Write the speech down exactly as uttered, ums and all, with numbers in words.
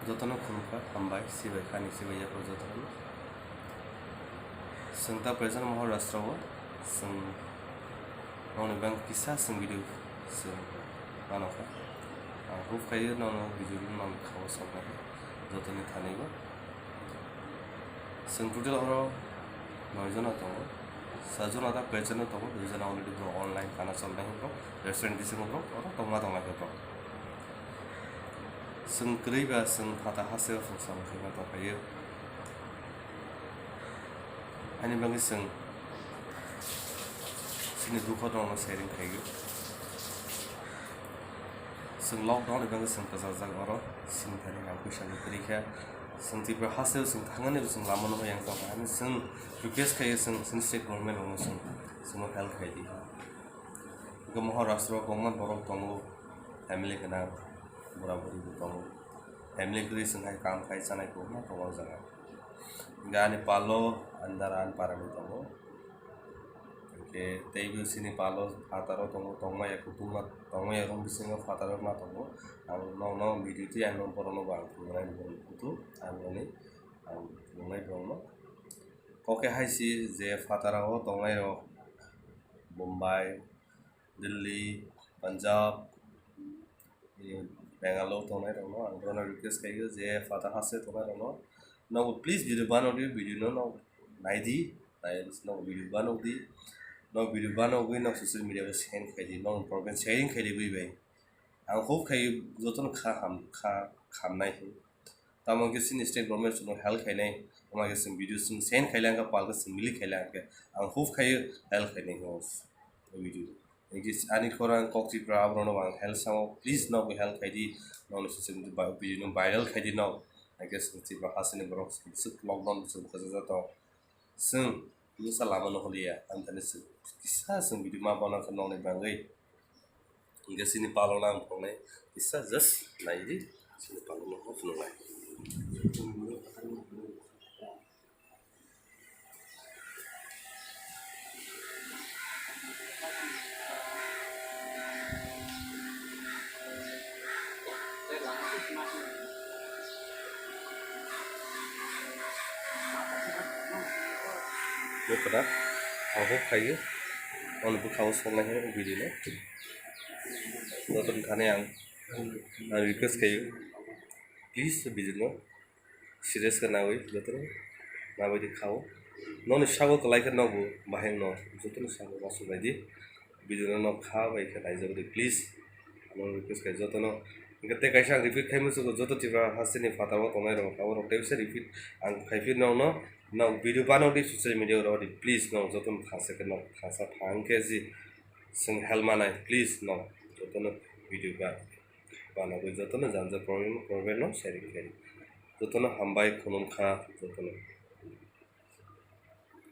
Jotono khulumkha, hambai, sibai khani, sibai yaphar jotono. Chwng ta present Maharashtra o, chwng nokni bang kisa chwng video chwng manokha. Ang hope khaio nono video no nokni khao soknai jotoni thani o. Chwng total oro noi jona tongo, sa jona ta present o tongo, dui jona already borok online kana cholnai borok, restaurant bisingo borok oro tongma tongnai borok. Chwng kwrwi ba chwng phatha hasteo chwng samung khaima tongphaio. Ani bagwi chwng chini dukho rokno sharing khaio. Chwng lockdown ni bagwi chwng kwchajak oro sini thani rang puisa ni kwrwi kha. Chwng Tripura hasteo chwng thangmani bo chwng lama no yang tongkha. Ani chwng request khaio chwng chini state government rokno chwng chwngno help khai di. Hwnkhe Maharashtra o kwbangma borok tongo, family gwnang, bura buri bo tongo. Family kwrwi chwng hai kam khai chanai kwbangma tongo o jaga. Hwnkhe ani palo andar ani parani tongo. Hwnkhe teibo chini palo phataro tongo, tongmaya kutung ma, tongmaya room bisingo phataro ma tongo. Ang nokno video twi ang borokno bo ang phunuknai, borokni photo ang nini ang phunuknai borokno. Kok khe hai si je phataro tongnai rok Mumbai, Delhi, Punjab, Bangalore tongnai rokno ang bono request khaio je phatha haste tongnai rokno nogo please video banok di, video no nog nai di, nai nog video banok di, nog video banogwi nog social media o send khai di, nog problem sharing khai di bui bai. Ang hope khaio jotono kha ham, kha khamnai. Tamo khe chini state government chwngno help khainai, tamo khe chwng video chwng send khailai, ang khe pal khe chwng mili khailai, ang khe ang hope khaio help khainai o video. Hwnkhe ani khorang kok Tripura aborokno ang help sango, please nokbo help khaidi, nokni social media ba-, video no viral khaidi nok, hwnkhe chwng Tripura hasteni borok chwng swk lockdown chwng bwkha jajato. Chwng bwsa lama no holiya, ang thani chwng kisa chwng video ma bono khe nokni bagwi. Hwnkhe chini palok no ang phunuknai, kisa just nai di, chini palok no phunuknai. Nukho na, ang hope khaio, ani bwkha o soknai hwnwi video no. Joto ni thani ang, ang request khaio, please video no serious khe nawi jotono nabaidi khao. Nokni sabo kwlai khe nokbo bahai no jotono sabo uansuk naidi. Video no nok kha bai khe naijak di please. Ano request khe jotono. Hwnkhe tei kaisa ang repeat khai musugo joto Tripura hasteni phataro tongnai rok abo rok teisa repeat ang khai phir nokno nok video banok di social media rok di please nok jotono thangsa khe nok thangsa thang khe ji chwng help manai please nok jotono video ba. Banagwi jotono janja problem, problem no sharing khe. Jotono hambai khulumkha jotono.